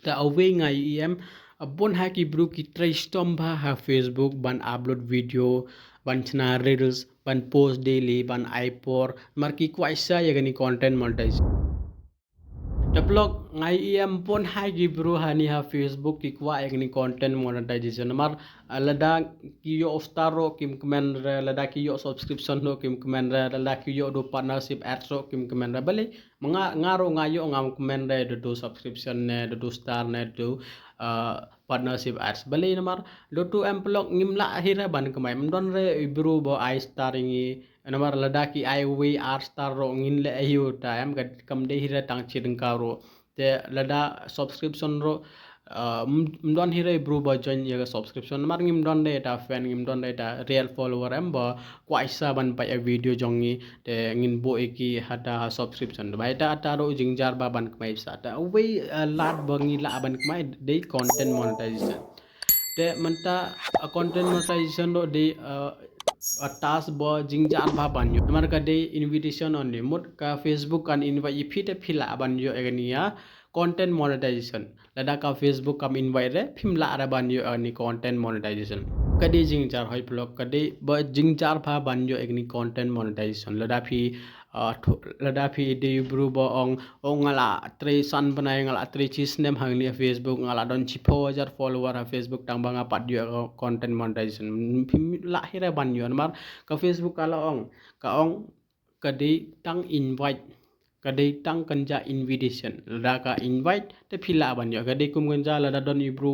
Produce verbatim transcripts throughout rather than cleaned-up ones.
Te awei nga ïohi em, a bun ha ki bru ki trei shitom bha ha Facebook ban upload video, ban chna reels, ban post daily, ban ai por, namar ki kwah shisha ïa kani content monetization. Te paralok nga ïohi em bun ha ki bru hani ha Facebook ki kwah ïa kani content monetization. Namar, ah, lada ki ïoh star ruh kim kmen re, lada ki ïoh subscription ruh kim kmen re, lada ki ïoh du partnership ads ruh kim kmen re. Balei, ma nga, nga ruh nga ïoh ngam kmen re, da du subscription ne, da du star ne, da du, ah, partnership ads. Balei namar, da tu em paralok ngim lah hi re ban kmai. Ym don re i bru ba ai star ïa ngi. Namar lada ki ai wei ar star ruh ngin leh aïu ta em, ka kam dei hi re tang shi tyngka ruh. Te lada subscription ruh, ah, ym, ym don hi re bru ba join ïa ka subscription. Namar ngim don re ta fan, ngim don re ta real follower em ba kwah shisha ban peit ïa video jong ngi. Te ngin buh ïa ki hata ha subscription. Te ba ïa ta, ta ruh jingjar bha ban kmai pisa. Te awei, ah, lad ba ngi lah ban kmai dei content monetization. Te mynta, ah, content monetization ruh dei, ah, ah, task ba jingjar bha ban ïoh. Namar ka dei invitation only. Mut ka Facebook kan invite ïa phi te phi lah ban ïoh ïa kani ïa content monetization. Lada ka Facebook kam invite re, phim lah re ban ïoh ïa kani content monetization. Ka dei jingjar hoi paralok, ka dei ba jingjar bha ban ïoh ïa kani content monetization. Lada phi, ah, thu-, lada phi dei bru ba ong, ong nga lah trei san bnai, nga lah trei shi snem ha kani Facebook, nga lah don shiphew hajar follower ha Facebook tang ba nga pat ïoh content monetization. Phim lah hi re ban ïoh namar ka Facebook ka la ong, ka ong ka dei tang invite, ka dei tang kynja invitation. Lada ka invite te phi lah ban ïoh. Ka dei kum kynja lada don i bru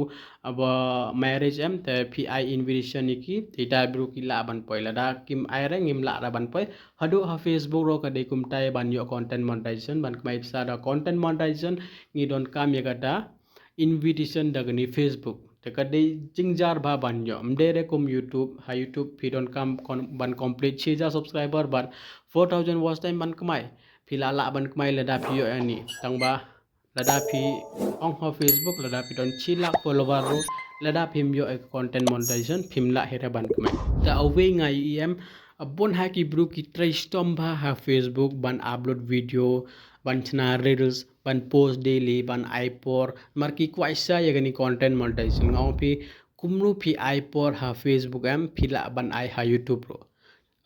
ba marriage em te phi ai invitation ïa ki, te ita i bru ki lah ban poi. Lada kim ai re ngim lah re ban poi. Haduh ha Facebook ruh ka dei kumta ban ïoh content monetization, ban kmai pisa da content monetization ngi donkam ïa kata invitation da kani Facebook. Te ka dei jingjar bha ban ïoh. Ym dei re kum YouTube, ha YouTube phi donkam kon-, ban complete shi hajar subscriber bad four thousand watch time ban kmai. Phi lah lah ban kmai lada phi ïoh ïa ni. Tang ba lada phi ong ha Facebook, lada phi don shi lak follower ruh, lada phim ïoh ïa content monetization, phim lah hi re ban kmai. Te awei nga ïohi em, a bun ha ki bru ki trei shitom bha ha Facebook ban upload video, ban chna reels, ban post daily, ban ai por, namar ki kwah shisha ïa kani content monetization. Nga ong phi, kumno phi ai por ha Facebook em, phi lah ban ai ha YouTube ruh.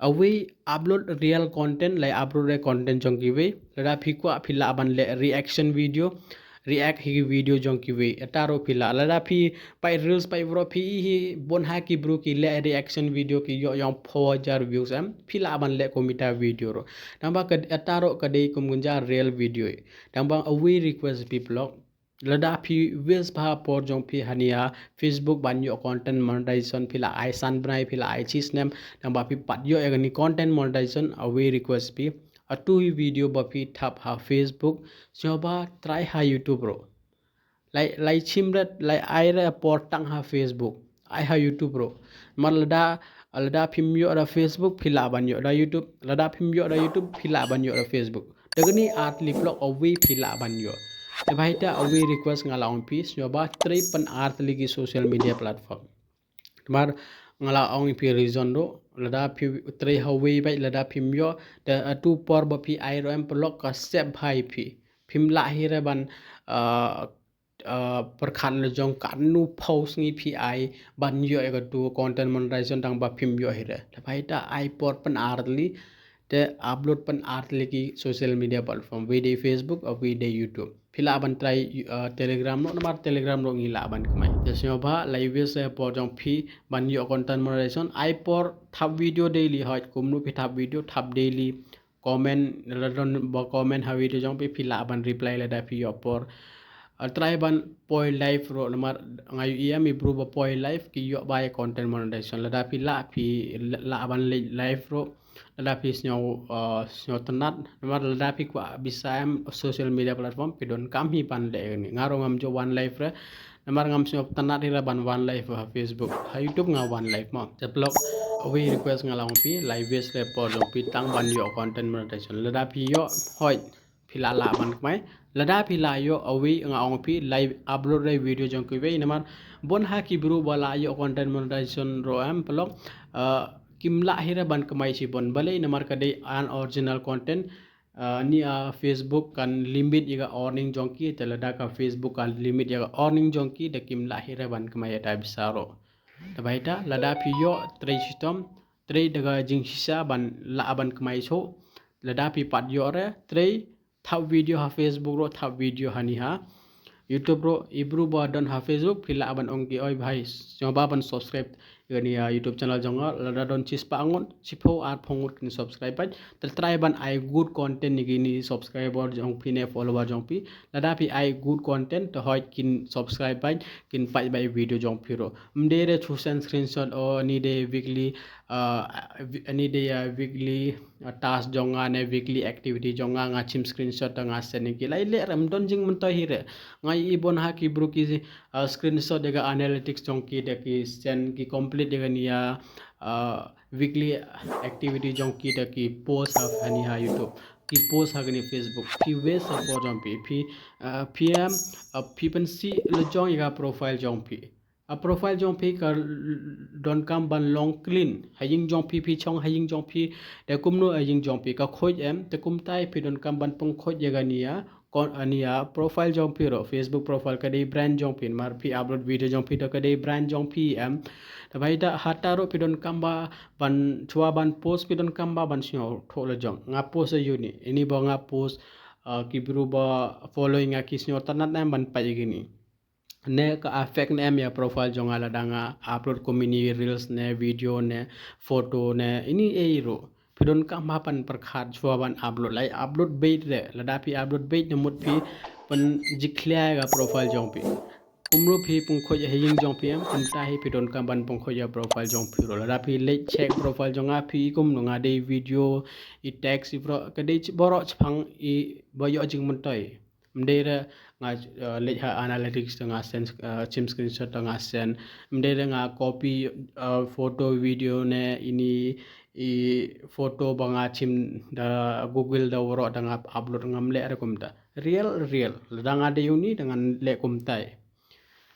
Awei upload real content, lai upload re content jong kiwei. Lada phi kwah phi lah ban leh reaction video, react hi ki video jong kiwei. Ata ruh phi lah. Lada phi peit reels peit bro phi hi bun ha ki bru ki leh reaction video ki ïoh ïong phew hajar views em. Phi lah ban leh kum ita video ruh. Tang ba ka, ata ruh ka dei kum kynja real video. Tang ba awei request phi paralok. Lada phi waste bha por jong phi hania Facebook ban ïoh content monetization, phi la ai san bnai, phi la ai shi snem, tang ba phi pat ïoh ïa kani content monetization, awei request phi. Atu hi video ba phi thap ha Facebook, sngewbha try ha YouTube ruh. Lai, lai chim ret, lai ai re por tang ha Facebook. Ai ha YouTube ruh. Mar lada, lada phim ïoh da Facebook, phi lah ban ïoh da YouTube. Lada phim ïoh da YouTube, phi lah ban ïoh da Facebook. Da kani ar tylli paralok awei phi lah ban ïoh. Te ba ita awei request nga la ong phi, sngewbha trei pyn ar tylli ki social media platform. Mar nga la ong phi reason ruh, lada phi trei ha wei bad lada phim ïoh, te atu por ba phi ai ruh em paralok ka sep bha ïa phi. Phim lah hi re ban, ah, ah, pyrkhat la jong katno phew sngi phi ai ban ïoh ïa katu content monetization tang ba phim ïoh hi re. Te ba ita ai por pyn ar tylli, te upload pyn ar tylli ki social media platform, wei dei Facebook, awei dei YouTube. Phi lah ban try, ah, Telegram ruh, namar Telegram ruh ngi lah ban kmai. Te sngewbha lai waste por jong phi ban ïoh content monetization, ai por thap video daily, hoi kumno phi thap video, thap daily. Comment, lada don ba comment ha video jong phi, phi lah ban reply lada phi ïoh por. Ah, try ban poi live ruh, namar nga ïohi em i bru ba poi live ki ïoh bha ïa content monetization. Lada phi lah, phi lah ban leit live ruh. Lada phi sngew, ah, sngewtynnat, namar lada phi kwah pisa em social media platform, phi donkam hi ban leh ïa kani. Nga ruh ngam ju wan live re. Namar ngam sngewtynnat hi re ban wan live ha Facebook. Ha YouTube nga wan live mo. Te paralok, awei request nga la ong phi, lai waste re por jong phi tang ban ïoh content monetization. Lada phi ïoh, hoi, phi lah lah ban kmai. Lada phi lah ïoh, awei nga ong phi, lai upload re video jong kiwei, namar bun ha ki bru ba lah ïoh content monetization ruh em paralok, ah, kim lah hi re ban kmai shibun. Balei, namar ka dei unoriginal content. Uh, ni a Facebook kan limit ïa ka earning jong ki, te lada ka Facebook kan limit ïa ka earning jong ki, da kim lah hi re ban kmai ïa ta pisa ruh. Te bha ita, lada phi ïoh trei shitom, trei da ka jingshisha ban lah ban kmai shuh. Lada phi pat ïoh re, trei thap video ha Facebook ruh, thap video ha ni ha YouTube ruh. I bru ba don ha Facebook, phi lah ban ong ki, oi bhai, sngewbha ban subscribe ïa ni ha YouTube channel jong nga. Lada don shispah ngut, shiphew arphew ngut kin subscribe bad te try ban ai good content ïa kine subscriber jong phi ne follower jong phi. Lada phi ai good content, te hoi kin subscribe bad kin peit bad video jong phi ruh. Ym dei re shu send screenshot, o ni dei weekly, uh, ni dei, uh, weekly uh, task jong nga ne weekly activity jong nga, nga shim screenshot te nga send ïa ki. Lai leh re, ym don jingmyntoi hi re. Nga i bun ha ki bru ki, uh, screenshot ïa ka analytics jong ki, da ki send ki complete ïa ka ni ha, uh, weekly activity jong ki, da ki post ha ni ha YouTube. Ki post ha kane Facebook. Phi waste ha por jong phi. Phi, uh, phi em, uh, phi pynsih lajong ïa ka profile jong phi. A profile jong phi ka l-, donkam ban long clean. Ha ïing jong phi, phi shong ha ïing jong phi, te kumno ha ïing jong phi, ka khuid em, te kumta hi phi donkam ban pynkhuid ïa ka ni ha, kon-, a ni ha profile jong phi ruh, Facebook profile ka dei brand jong phi, mar phi upload video jong phi te ka dei brand jong phi em. Te bha ita hata ruh phi donkam ba ban shuwa ban post phi donkam ba ban sngewthuh lajong. Nga post ïa uni, ini ba nga post, uh, ki bru ba following nga ki sngewtynnat em ban peit ïa kini. Ne ka affect ne em ïa profile jong nga lada nga upload kum ini reels ne video ne photo ne ini ei ruh. Phi donkam ba ban pyrkhat shuwa ban upload, lai upload beit re, lada phi upload beit ne mut phi pynjiklia ïa ka profile jong phi. Kumno phi pynkhuid ïa ha ïing jong phi em, kumta hi phi donkam ban pynkhuid ïa profile jong phi ruh. Lada phi leit check profile jong nga phi i kumno nga dei video, i text i bro, ka dei baroh shaphang i ba ïoh jingmyntoi. Ym dei re nga, uh, leit ha analytics te nga send, uh, shim screenshot te nga send. Ym dei re nga copy, uh, photo video ne ini i photo ba nga shim da Google da waroh da nga upload, ngam leh re kumta. Real, real. Lada nga dei uni da ngan leh kumta.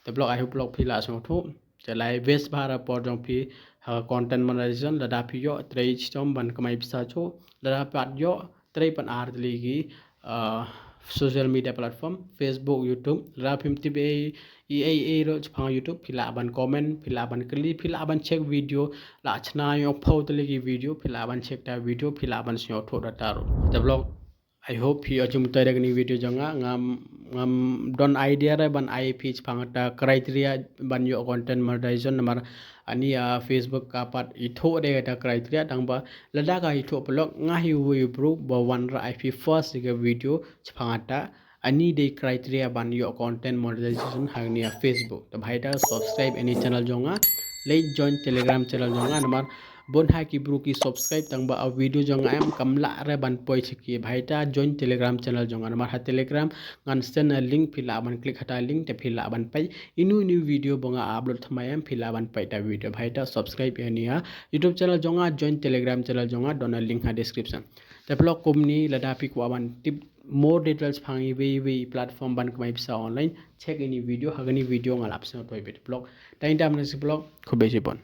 Te vlog, I hope vlog phi lah sngewthuh. Te lai waste bha ra por jong phi ha content monetization, lada phi ïoh trei shitom ban kamai pisa shuh, lada pat ïoh trei pan ar tylli ki, uh, social media platform, Facebook, YouTube. Lada phim tip ei ei ei ruh shaphang YouTube, phi lah ban comment, phi lah ban kylli, phi lah ban check video, lah shna ïoh phew tylli ki video, phi lah ban check ta video, phi lah ban sngewthuh da ta ruh. Te vlog, I hope phi ïoh jingmyntoi da kani video jong nga. Ngam, ngam don idea re ban ai phi shaphang ta criteria ban ïoh content monetization namar ani, ah, Facebook ka pat ithuh de ta criteria, tang ba lada ka ithuh paralok nga hi uwei u bru ba wanrah ai phi first ïa ka video shaphang ta ani dei criteria ban ïoh content monetization hangne ha Facebook. Te bha ita subscribe ïa ini channel jong nga, leit join Telegram channel jong nga namar bun ha ki bru ki subscribe tang ba a video jong nga em kam lah re ban poi sha ki. Bha ita join Telegram channel jong nga namar ha Telegram ngan send a link, phi lah ban click ha ta link te phi lah ban peit inu inu video ba nga upload thymmai em, phi lah ban peit ta video. Bha ita subscribe ïa ini ha YouTube channel jong nga, join Telegram channel jong nga, don a link ha description. Te paralok kumne lada phi kwah ban tip more details shaphang iwei iwei platform ban kamai pisa online, check ini video, ha kani video nga lah pynsngew toi beit paralok. Tang ita mynta shi paralok, khublei shibun.